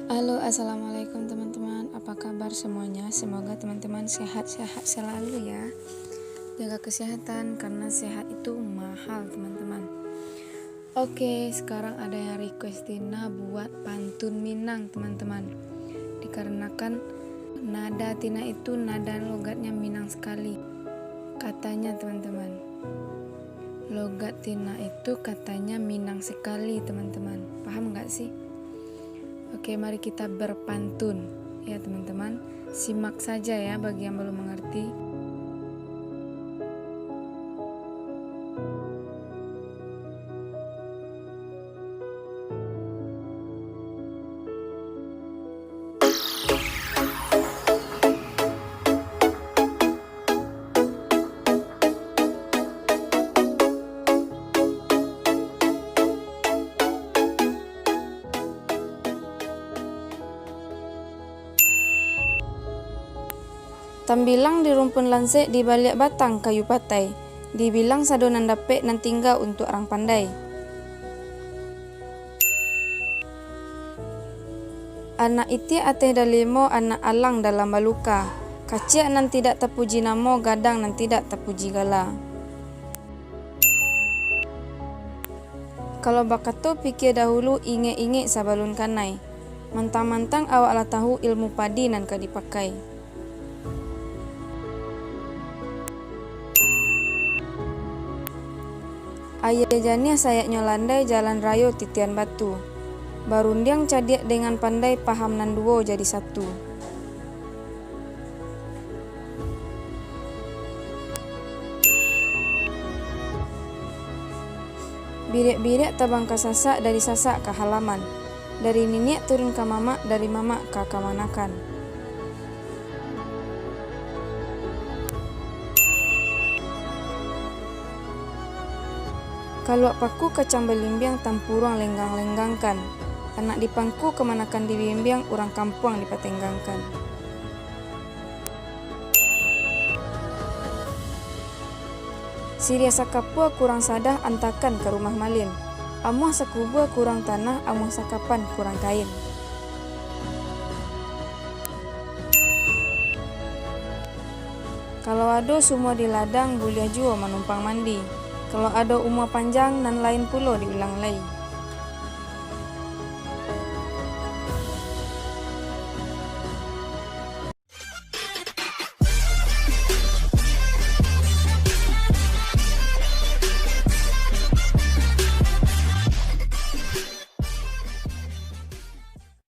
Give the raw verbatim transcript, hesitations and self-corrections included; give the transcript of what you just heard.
Halo, assalamualaikum teman-teman. Apa kabar semuanya? Semoga teman-teman sehat-sehat selalu ya. Jaga kesehatan karena sehat itu mahal, teman-teman. Oke, sekarang ada yang request Tina buat pantun Minang, teman-teman. Dikarenakan nada Tina itu nada logatnya Minang sekali. Katanya, teman-teman. Logat Tina itu katanya Minang sekali, teman-teman. Paham nggak sih? Oke, mari kita berpantun. Ya, teman-teman. Simak saja ya bagi yang belum mengerti. Tambilang di rumpun lansek, di baliak batang kayu patai, dibilang sado nan dapek, nan tingga untuak rang pandai. Anak itiak ateh dalimo, anak alang dalam baluka, kaciak nan tidak tapuji namo, gadang nan tidak tapuji gala. Kalau bakato pikia dahulu, ingek-ingek sabalun kanai. Mantang-mantang awak lah tahu ilmu padi nan ka dipakai. Aia janiah sayaknyo landai, jalan rayo titian batu. Barundiang cadiak dengan pandai, paham nan duo jadi satu. Biriak-biriak tabang ka sasak, dari sasak ka halaman. Dari niniak turun ka mamak, dari mamak ka kamanakan. Kaluak paku kacang balimbiang, tampuruang lenggang-lenggangkan. Anak di pangku kamanakan dibimbiang, urang kampuang dipatenggangkan. Siriah sakapua kurang sadah, antakan ka rumah malin. Amuah sakubua kurang tanah, amuah sakapan kurang kain. Kalau ado sumua di ladang, buliah juo manumpang mandi. Kalau ado umua panjang, nan lain pulo diulang lai.